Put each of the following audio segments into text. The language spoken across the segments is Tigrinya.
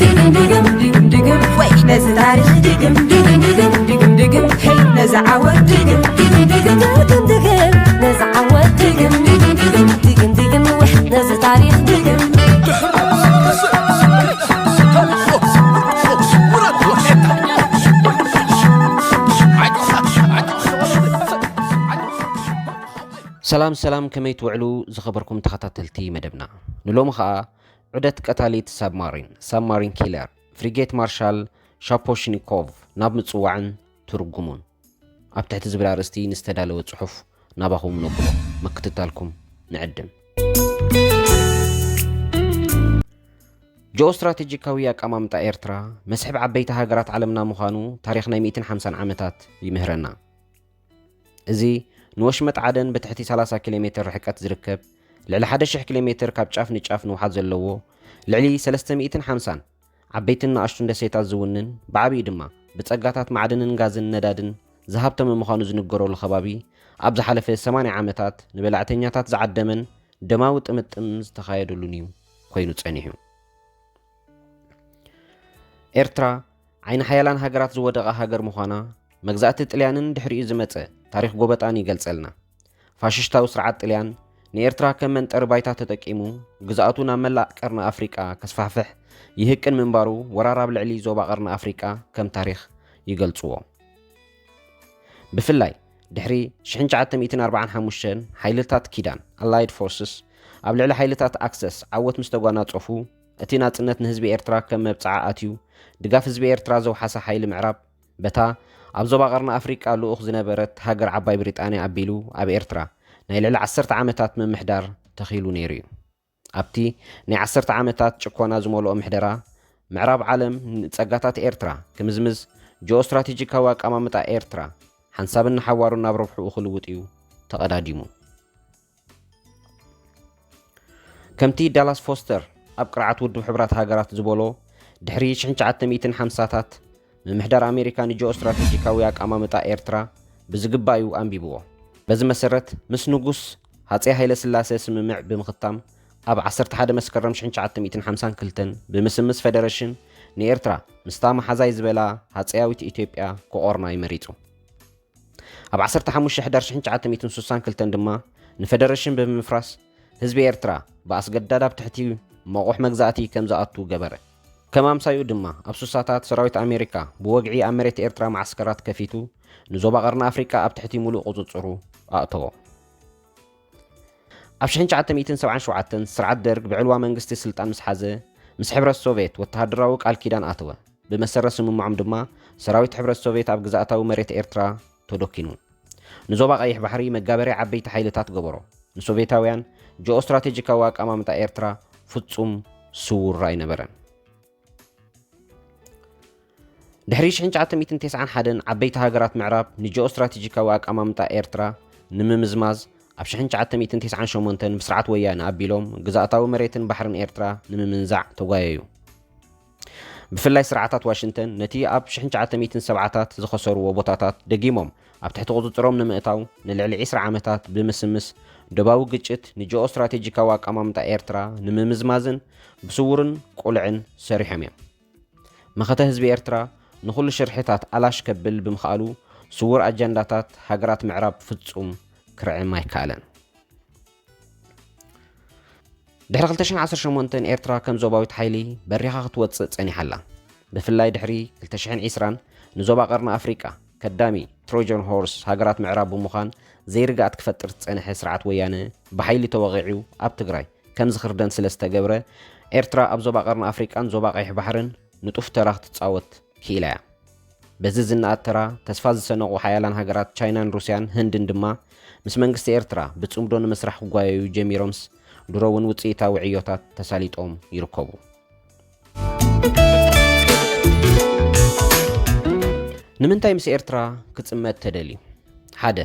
ድግም ድግም ድግም ድግም ወይ ነዚ ታሪኽ ድግም ድግም ድግም ድግም ድግም ሄይ ነዚ ዓወት ድግም ድግም ድግም ድግም ድግም ነዚ ዓወት ድግም ድግም ድግም ድግም ድግም ወይ ነዚ ታሪኽ ድግም። ሰላም ሰላም፣ ከመይ ትውዕሉ ዝኸበርኩም ተኸታተልቲ መደብና? ንሎሚ ኸኣ ዑደት ቀታሊት ሳብማሪን፣ ሳብማሪን ኪለር፣ ፍሪጌት ማርሻል ሻፖሽኒኮቭ ናብ ምጽዋዕን ትርጉሙን ኣብ ትሕቲ ዝብል ኣርእስቲ ንዝተዳለወ ጽሑፍ ናባኹም ነብሎ፣ ምክትታልኩም ንዕድም። ጂኦስትራቴጂካዊ ኣቀማምጣ ኤርትራ መስሕብ ዓበይቲ ሃገራት ዓለምና ምዃኑ ታሪኽ ናይ ሚእትን ሓምሳን ዓመታት ይምህረና። እዚ ንወሽመጥ ዓደን ብትሕቲ ሰላሳ ኪሎ ሜትር ርሕቀት ዝርከብ፣ ልዕሊ ሓደ ሽሕ ኪሎ ሜትር ካብ ጫፍ ንጫፍ ንውሓት ዘለዎ፣ ልዕሊ ሰለስተ ሚእትን ሓምሳን ዓበይትን ንኣሽቱን ደሴታት ዝውንን፣ ብዓቢኡ ድማ ብጸጋታት ማዕድንን ጋዝን ነዳድን ዝሃብተመ ምዃኑ ዝንገረሉ ከባቢ፣ ኣብ ዝሓለፈ ሰማንያ ዓመታት ንበላዕተኛታት ዝዓደመን ደማዊ ጥምጥም ዝተኻየደሉን እዩ ኮይኑ ጸኒሑ። ኤርትራ ዓይኒ ሓያላን ሃገራት ዝወደቓ ሃገር ምዃና መግዛእቲ ጥልያንን ድሕሪኡ ዝመጸ ታሪኽ ጎበጣን ይገልጸልና። ፋሽስታዊ ስርዓት ጥልያን ንኤርትራ ከም መንጠሪ ባይታ ተጠቂሙ ግዝኣቱ ናብ መላእ ቀርኒ ኣፍሪቃ ከስፋሕፍሕ ይህቅን ምንባሩ ወራር ኣብ ልዕሊ ዞባ ቀርኒ ኣፍሪቃ ከም ታሪኽ ይገልጽዎ። ብፍላይ ድሕሪ ሽሕን ትሽዓተ ሚእትን ኣርባዓን ሓሙሽተን ሓይልታት ኪዳን፣ ኣላይድ ፎርስስ፣ ኣብ ልዕሊ ሓይልታት ኣክሰስ ዓወት ምስ ተጓናጸፉ፣ እቲ ናጽነት ንህዝቢ ኤርትራ ከም መብጽዓ ኣትዩ፣ ድጋፍ ህዝቢ ኤርትራ ዘውሓሰ ሓይሊ ምዕራብ፣ በታ ኣብ ዞባ ቀርኒ ኣፍሪቃ ልኡኽ ዝነበረት ሃገር ዓባይ ብሪጣንያ ኣቢሉ ኣብ ኤርትራ ናይ ልዕሊ ዓሰርተ ዓመታት ምምሕዳር ተኺሉ ነይሩ እዩ። ኣብቲ ናይ ዓሰርተ ዓመታት ጭኮና ዝመልኦ ምሕደራ፣ ምዕራብ ዓለም ንጸጋታት ኤርትራ ክምዝምዝ፣ ጂኦስትራቴጂካዊ ኣቀማምጣ ኤርትራ ሓንሳብን ንሓዋሩን ናብ ረብሕኡ ክልውጥ እዩ ተቐዳዲሙ። ከምቲ ዳላስ ፎስተር ኣብ ቅርዓት ውድብ ሕቡራት ሃገራት ዝበሎ፣ ድሕሪ ሽሕን ትሽዓተ ሚእትን ሓምሳታት ምምሕዳር ኣሜሪካ ንጂኦስትራቴጂካዊ ኣቀማምጣ ኤርትራ ብዝግባእ እዩ ኣንቢብዎ። በዚ መሰረት፣ ምስ ንጉስ ሃጸይ ሃይለ ስላሴ ስምምዕ ብምኽታም፣ ኣብ ዓሰርተ ሓደ መስከረም ሽሕን ትሽዓተ ሚእትን ሓምሳን ክልተን ብምስምስ ፈደረሽን ንኤርትራ ምስታ መሓዛይ ዝበላ ሃጸያዊት ኢትዮጵያ ክቖርና እዩ መሪጹ። ኣብ ዓሰርተ ሓሙሽተ ሕዳር ሽሕን ትሽዓተ ሚእትን ስሳን ክልተን ድማ ንፈደረሽን ብምፍራስ ህዝቢ ኤርትራ ብኣስገዳድ ኣብ ትሕቲ መቑሕ መግዛእቲ ከም ዝኣቱ ገበረ። ከም ኣምሳይኡ ድማ ኣብ ስሳታት ሰራዊት ኣሜሪካ ብወግዒ ኣብ መሬት ኤርትራ መዓስከራት ከፊቱ ንዞባ ቀርኒ ኣፍሪቃ ኣብ ትሕቲ ሙሉእ ቁጽጽሩ ኣእተዎ። ኣብ ሽሕን ትሽዓተ ሚእትን ሰብዓን ሸውዓተን ስርዓት ደርግ ብዕልዋ መንግስቲ ስልጣን ምስ ሓዘ፣ ምስ ሕብረት ሶቭየት ወተሃደራዊ ቃል ኪዳን ኣተወ። ብመሰረት ስምምዖም ድማ ሰራዊት ሕብረት ሶቭየት ኣብ ግዝኣታዊ መሬት ኤርትራ ተዶኪኑ። ንዞባ ቀይሕ ባሕሪ መጋበርያ ዓበይቲ ሓይልታት ገበሮ። ንሶቭየታውያን ጂኦስትራቴጂካዊ ኣቀማምጣ ኤርትራ ፍጹም ስውር ኣይነበረን። ድሕሪ ሽሕን ትሽዓተ ሚእትን ተስዓን ሓደን ዓበይቲ ሃገራት ምዕራብ ንጂኦስትራቴጂካዊ ኣቀማምጣ ኤርትራ ንምምዝማዝ ኣብ ሽሕን ትሽዓተ ሚእትን ተስዓን ሸሞንተን ብስርዓት ወያነ ኣቢሎም ግዝኣታዊ መሬትን ባሕርን ኤርትራ ንምምንዛዕ ተጓየዩ። ብፍላይ ስርዓታት ዋሽንተን ነቲ ኣብ ሽሕን ትሽዓተ ሚእትን ሰብዓታት ዝኸሰርዎ ቦታታት ደጊሞም ኣብ ትሕቲ ቁጽጽሮም ንምእታው ንልዕሊ ዒስራ ዓመታት ብምስምስ ዶባዊ ግጭት ንጂኦስትራቴጂካዊ ኣቀማምጣ ኤርትራ ንምምዝማዝን ብስውርን ቁልዕን ሰሪሖም እዮም። መኸተ ህዝቢ ኤርትራ ንኹሉ ሽርሕታት ኣላሽ ከብል ብምኽኣሉ፣ ስዉር ኣጀንዳታት ሃገራት ምዕራብ ፍጹም ክርዕም ኣይከኣለን። ድሕሪ ክልተ ሽሕን ዓሰርተ ሸሞንተን ኤርትራ ከም ዞባዊት ሓይሊ በሪኻ ክትወጽእ ጸኒሓ ኣላ። ብፍላይ ድሕሪ ክልተ ሽሕን ዕስራን ንዞባ ቀርኒ ኣፍሪቃ ከዳሚ ትሮጃን ሆርስ ሃገራት ምዕራብ ብምዃን ዘይርግኣት ክፈጥር ዝጸንሐ ስርዓት ወያነ ብሓይሊ ተወቒዑ ኣብ ትግራይ ከም ዝኽርደን ስለ ዝተገብረ፣ ኤርትራ ኣብ ዞባ ቀርኒ ኣፍሪቃን ዞባ ቀይሕ ባሕርን ንጡፍ ተራ ክትጻወት ክኢላ እያ። በዚ ዝነኣድ ተራ ተስፋ ዝሰነቑ ሓያላን ሃገራት ቻይናን ሩስያን ህንድን ድማ ምስ መንግስቲ ኤርትራ ብጽምዶ ንምስራሕ ክጓየዩ ጀሚሮምስ ድሮ እውን ውጽኢታዊ ዕዮታት ተሳሊጦም ይርከቡ። ንምንታይ ምስ ኤርትራ ክጽመድ ተደልዩ? ሓደ፣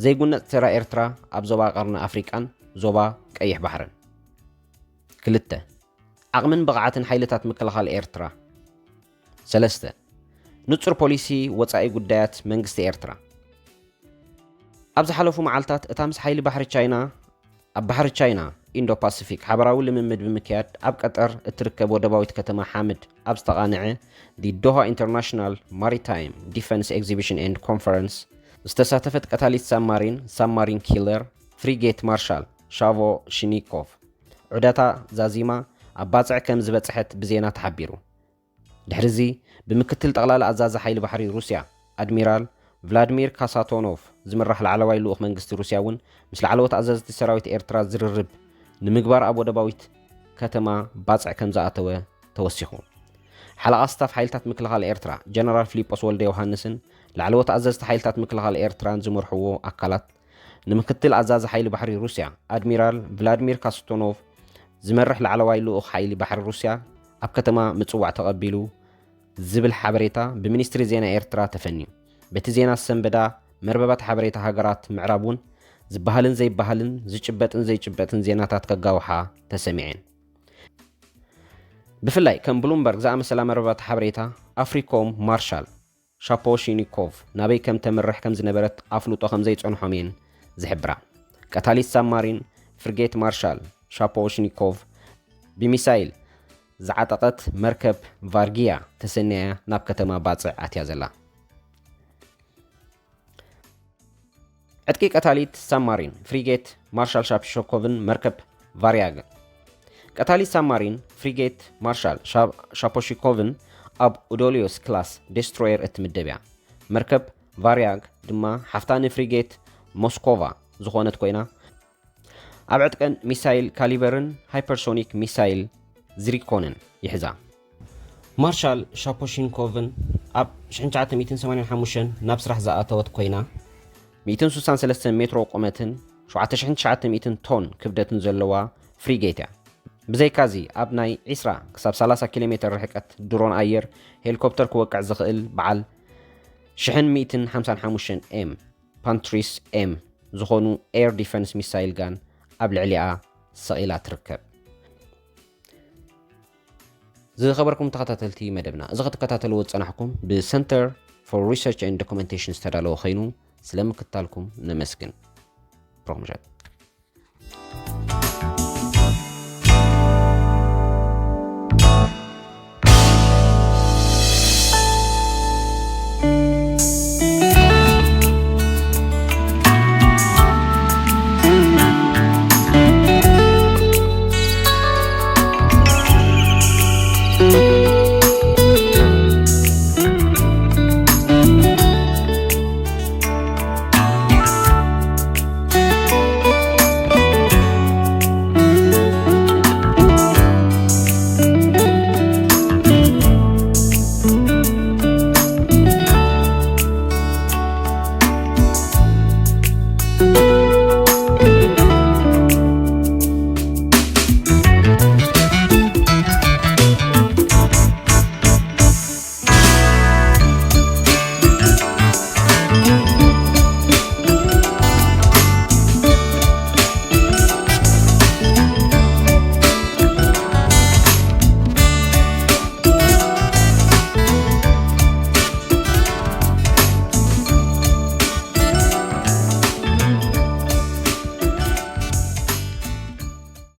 ዘይጉነጽ ተራ ኤርትራ ኣብ ዞባ ቀርኒ ኣፍሪቃን ዞባ ቀይሕ ባሕርን። ክልተ፣ ዓቕምን ብቕዓትን ሓይልታት ምክልኻል ኤርትራ። ሰለስተ፣ ንጹር ፖሊሲ ወጻኢ ጉዳያት መንግስቲ ኤርትራ። ኣብ ዝሓለፉ መዓልታት እታ ምስ ሓይሊ ባሕሪ ቻይና ኣብ ባሕሪ ቻይና ኢንዶ ፓሲፊክ ሓበራዊ ልምምድ ብምክያድ ኣብ ቀጠር እትርከብ ወደባዊት ከተማ ሓምድ ኣብ ዝተቓንዐ ዲ ዶሃ ኢንተርናሽናል ማሪታይም ዲፈንስ ኤግዚቢሽን ኤንድ ኮንፈረንስ ዝተሳተፈት ቀታሊት ሳብማሪን ሳብማሪን ኪለር ፍሪጌት ማርሻል ሻቮ ሽኒኮቭ ዑደታ ዛዚማ ኣብ ባጽዕ ከም ዝበጽሐት ብዜና ተሓቢሩ። ድሕሪዚ ብምክትል ጠቕላላ ኣዛዚ ሓይሊ ባሕሪ ሩስያ ኣድሚራል ቭላድሚር ካሳቶኖቭ ዝምራሕ ላዕለዋይ ልኡኽ መንግስቲ ሩስያ እውን ምስ ላዕለዎት ኣዘዝቲ ሰራዊት ኤርትራ ዝርርብ ንምግባር ኣብ ወደባዊት ከተማ ባጽዕ ከም ዝኣተወ ተወሲኹ። ሓለቓ ስታፍ ሓይልታት ምክልኻል ኤርትራ ጀነራል ፊሊጶስ ወልደ ዮሃንስን ላዕለዎት ኣዘዝቲ ሓይልታት ምክልኻል ኤርትራን ዝመርሕዎ ኣካላት ንምክትል ኣዛዚ ሓይሊ ባሕሪ ሩስያ ኣድሚራል ቭላድሚር ካስቶኖቭ ዝመርሕ ላዕለዋይ ልኡኽ ሓይሊ ባሕሪ ሩስያ ኣብ ከተማ ምጽዋዕ ተቐቢሉ ዝብል ሓበሬታ ብሚኒስትሪ ዜና ኤርትራ ተፈንዩ። በቲ ዜና ዝሰንበዳ መርበባት ሓበሬታ ሃገራት ምዕራብ እውን ዝበሃልን ዘይበሃልን ዝጭበጥን ዘይጭበጥን ዜናታት ከጋውሓ ተሰሚዐን። ብፍላይ ከም ብሉምበርግ ዝኣመሰላ መርበባት ሓበሬታ ኣፍሪኮም ማርሻል ሻፖሺኒኮቭ ናበይ ከም ተምርሕ ከም ዝነበረት ኣፍልጦ ከም ዘይጸንሖም እየን ዝሕብራ። ቀታሊት ሳብማሪን ፍሪጌት ማርሻል ሻፖሺኒኮቭ ብሚሳይል ዝዓጠቐት መርከብ ቫርጊያ ተሰንያ እያ ናብ ከተማ ባጽዕ ኣትያ ዘላ። ዕጥቂ ቀታሊት ሳብማሪን ፍሪጌት ማርሻል ሻፖሺኒኮቭን መርከብ ቫርያግን። ቀታሊት ሳብማሪን ፍሪጌት ማርሻል ሻ- ሻፖሺኒኮቭን ኣብ ኡዶሊዮስ ክላስ ዴስትሮየር እትምደብ እያ። መርከብ ቫርያግ ድማ ሓፍታ ንፍሪጌት ሞስኮቫ ዝኾነት ኮይና ኣብ ዕጥቀን ሚሳይል ካሊበርን ሃይፐርሶኒክ ሚሳይል ዝሪኮንን ይሕዛ። ማርሻል ሻፖሺንኮቭን ኣብ ሽሕን ትሽዓተ ሚእትን ሰማንያን ሓሙሽተን ናብ ስራሕ ዝኣተወት ኮይና፣ ሚእትን ስሳን ሰለስተን ሜትሮ ቁመትን ሸውዓተ ሽሕን ትሽዓተ ሚእትን ቶን ክብደትን ዘለዋ ፍሪጌት እያ። ብዘይካዚ ኣብ ናይ ዒስራ ክሳብ ሰላሳ ኪሎ ሜትር ርሕቀት ድሮን ኣየር ሄሊኮፕተር ክወቅዕ ዝኽእል በዓል ሽሕን ሚእትን ሓምሳን ሓሙሽተን ኤም ፓንትሪስ ኤም ዝኾኑ ኤር ዲፈንስ ሚሳይል ጋን ኣብ ልዕሊኣ ሰቒላ ትርከብ። ዝኸበርኩም ተኸታተልቲ መደብና፣ እዚ ክትከታተልዎ ዝጸናሕኩም ብ Center for Research and Documentation ዝተዳለወ ኮይኑ፣ ስለ ምክታልኩም ነመስግን። ብሩኽ ምሸት።